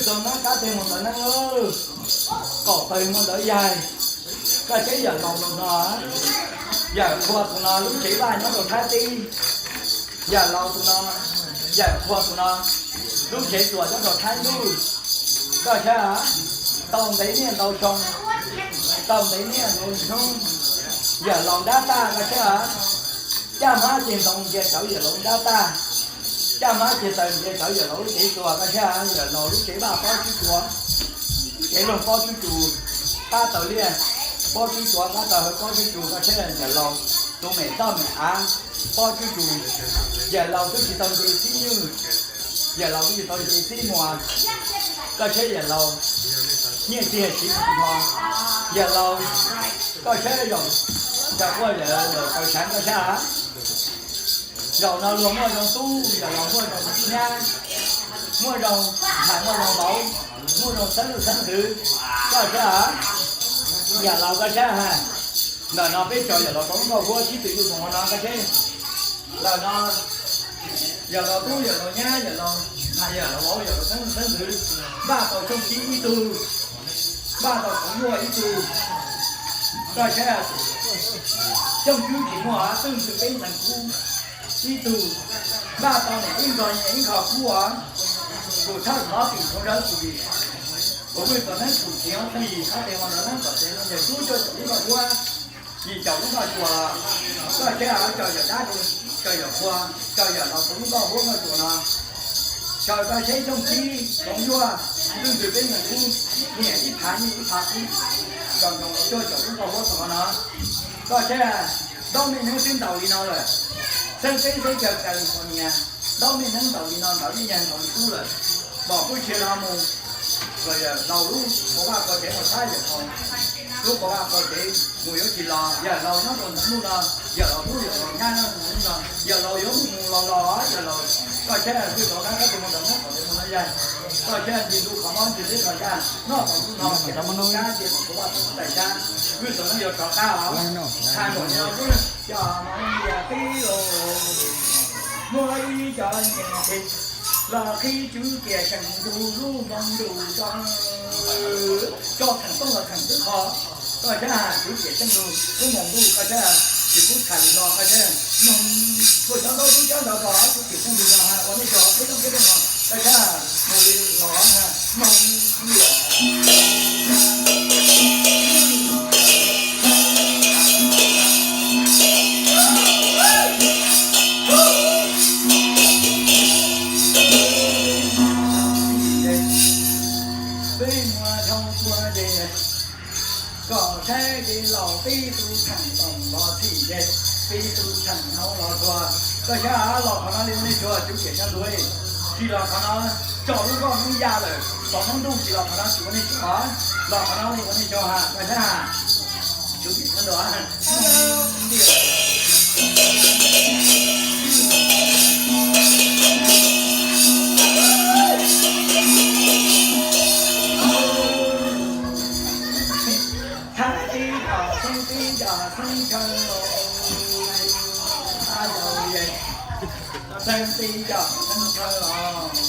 Tau nab kab teg mus ntawd nab, qaum tawg mus ntawd yaig. Koj saib yawm laus tus no, yawm qhua tus no lub tsev vaj nyob rau Thaib teb. Yawm laus tus no, yawm qhua tus no, lub tsev tsuas nyob rau Thaib ntuj. Koj saib, tau ntev niaj ntau xyoo, tau ntev niaj ntau hnub, yawm laus nrab tag koj saib. Caj hmab ceg ntoo ntsia tsawv yawm laus nrab tag, caj hmab ceg taws ntsia tsawv yawm laus lub tsev tsuas koj saib. Yawm laus lub tsev vaj pob tsib tsuas, tsev loog pob tsib tsuas, qab taws liaj pob tsib tsuas, qab taws hawv pob tsib tsuas koj saib. Yawm laus tus mem toj mem av pob tsib tsuas. Yawm laus twb tsis tau nce xib nyuj, yawm laus twb tsis tau nce xib muas. Koj saib yawm laus nyiaj txiag siv tsis hmo. Yawm laus, koj saib zaum, ntawm quaj zaum taws seev koj saib. Zaum no luag muaj zoo tub, yawm laus muaj zoo nyab, muaj zoo ntxhais, muaj zoo vauv, muaj zoo xeeb leej xeeb ntxwv. Koj saib, yawm laus koj saib ha. Ntawm no peb tso yawm laus tau nkauj huab sib tw yuj tus no koj saib. Ntawm no yawm laus tub, yawm laus nyab, yawm laus ntxhais, yawm laus vauv, yawm laus xeeb leej xeeb ntxwv, npaj tau Xyooj Tsib ib tug, npaj tau Koov Yuaj ib tug. Koj saib, Xyooj Tsib tsis muaj, Xeeb Ntxwv Peb Ntxeev Kub ib tug, npaj tau niam ib nrog nyias ib nrog kub os. Tus thawj thov tim Hmoob Dawb Txuas Yim, kuv vwj tau neeb tus txiv ob txhiab yim, ob txhiab mus ntawd neeb tom tsev no yawg tub cuaj caum lub noj huab, yim caum lub noj tsuas. Koj saib, caw yawm dab, caw yawm qhua, caw yawm laus tus lub noj huab noj tsuas no. Caw koj saib Xyooj Tsib, Koov Yuaj, Xeeb Ntxwv Peb Ntxeev Kub, niam ib phav nyiaj ib phav kub, caw nrog cuaj caum lub noj huab txog no. Koj saib, ntaub mej neeb twb ntaus li no lawm, xeeb teb xeeb caw caw nrho nias, ntaub mej neeb ntaus li no ntawd ib nyuag ntaus li kub lawm. Pom kuj tsis los mus, los yawm laus lub qhov vaj qhov tsev mus sab yawm laus lub qhov vaj qhov tsev mus yuav tsis los. Yawm laus nyob rau ntawm hnub no, yawm laus hnub yawm laus nyab nyob rau ntawm hnub no, yawm laus yuav mus mus los los yawm laus. Koj saib vwj tau nab kab teg mus ntawm nab tom tsev mus no yaig. Koj saib ntsis ntu qhov mob ntsis teb qhov yaj noj tau hnub no, kab teg mus qhov vaj qhov tsev sab, vwj tau nab yuav rov qab os. Hais npaum no, cov mob ntiag qib los, muaj ib cov nyias nthe los qhib Tswv Kiam Seej Ntug lub moo ntuj tso, tso theem tooj los theem twb qho. Koj saib, Tswv Kiam Seej Ntug lub moo ntuj koj saib, tsis pub txhais li no koj saib, moog, tuaj cov ntaub tub cov ntawd rau Tswv Kiam Seej Ntug no ha, ua nej tso peb coob peb coob no koj saib, mus li los ha, moog li os. Peb muaj dhau tuaj ces kom saib ces los peb tus kheem toom los txhim ces peb tus kheem hauv los tuag. Koj saib los qhov no li ua nej tsuag Tswv Kiam Seej Ntug, tsis los qhov no tso lub nkoj hnub ya lawm, tso hnub ntuj tsis los qhov no tsis ua nej tsuag, los qhov no li ua nej tsuag ha koj saib ha. Tswv Kiam Seej Ntug. Thaib teb cov xeeb teb cov xeeb chaw los, xeeb teb cov xeeb chaw los.